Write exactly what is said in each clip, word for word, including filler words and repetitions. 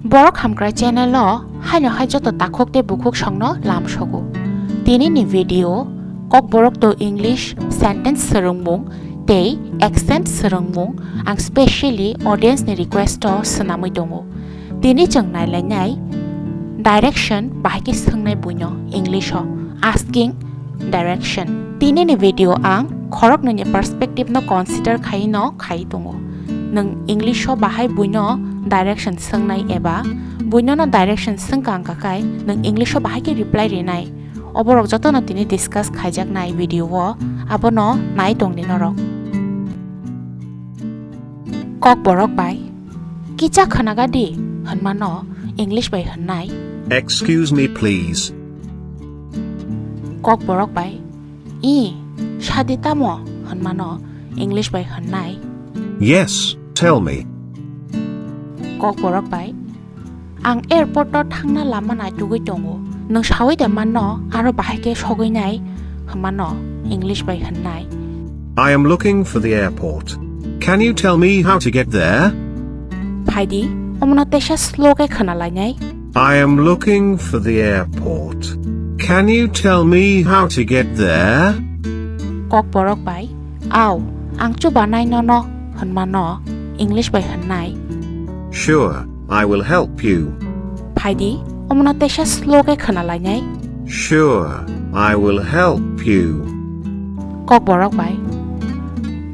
Borok hamkrai channel o haino hai joto takhuk tei bukhuk songno lam sogo. Tini ni video Kokborok to English sentence swrwngmung tei accent swrwngmung ang specially audience ni request o swnamwi tongo. Tini chwng nailainai direction bahai khe swngnai buino English o asking direction. Tini ni video ang khoroknwi ni perspective no consider khai no khai tongo. Nwng English o bahai buino direction swngnai eba buino no direction swngkha wngkha khai nwng English o bahai khe reply rinai. Oborok jotono tini discuss khaijaknai video o, abono nai tongdi norok. Kokborok bai, "Kicha khwnaga di," hwnmano English bai hwnnai. Excuse me, please. Kokborok bai, "I, sadi tamo?" hwnmano English bai hwnnai. Yes, tell me. Kokborok bai, "Ang airport o thangna lama naitugwi tongo. Nwng sawi de manno aro bahai khe sogwi nai?" hwnmano English bai hwnnai. I am looking for the airport. Can you tell me how to get there? Phaidi, omono teisa slow khe khwna lainai. I am looking for the airport. Can you tell me how to get there? Kokborok bai, "Au, ang chubanai nono," hwnmano English bai hwnnai. Sure, I will help you. Phaidi, omono teisa slow khe khwna lainai. Sure, I will help you. Kokborok bai,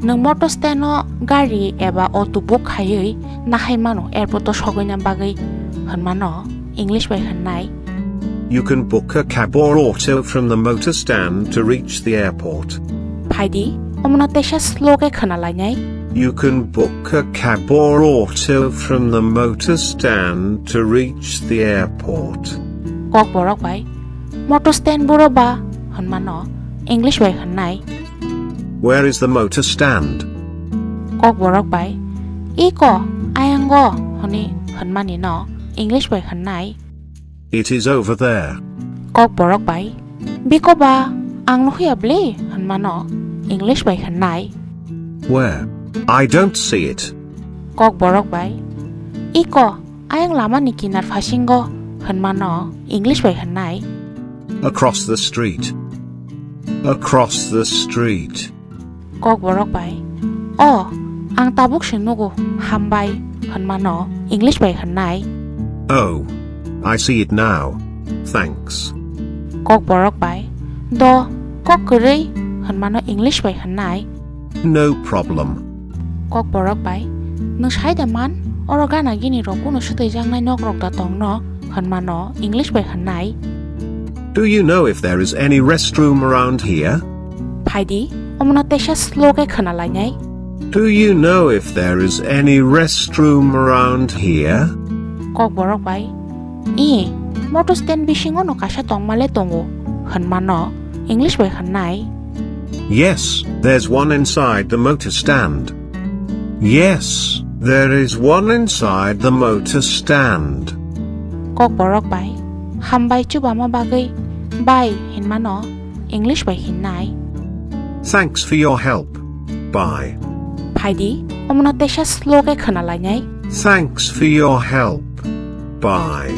"Nwng motor stand o gari eba auto book khaiwi nahai mano airport o sogwina bagwi," hwnmano English bai hwnnai. You can book a cab or auto from the motor stand to reach the airport. Phaidi, omono teisa slow khe khwna lainai. You can book a cab or auto from the motor stand to reach the airport. Kokborok bai, "Motor stand buro ba?" hwnmano English bai hwnnai. Where is the motor stand? Kokborok bai, "Iko, ayango," hwnwi hwnmani no English bai hwnnai. It is over there. Kokborok bai, "Biko ba, ang nuhya bli?" hwnmano English bai hwnnai. Where? I don't see it. Kokborok bai, "Iko, ayang lama ni kinar phasingo," hwnmano English bai hwnnai. Across the street. Across the street. Kokborok bai, "O, ang tabuk se nugo, hambai," hwnmano English bai hwnnai. Oh, I see it now. Thanks. Kokborok bai, "Do, kok kwrwi," hwnmano English bai hwnnai. No problem. Kokborok bai, "Nwng sai da man, oro gana gini rok kuno swtaijaknai nok rok da tongno?" hwnmano English bai hwnnai. Do you know if there is any restroom around here? Phaidi, omono teisa slow khe khwna lainai. Do you know if there is any restroom around here? Kokborok bai, "I, motor stand bisingo no kaisa tongmale tongo," hwnmano English bai hwnnai. Yes, there's one inside the motor stand. Yes, there is one inside the motor stand. Kokborok bai, "Hambai chubama bagwi, bai," hwnmano English bai hwnnai. Thanks for your help. Bye. Phaidi, omono teisa slow khe khwna lainai. Thanks for your help. Bye.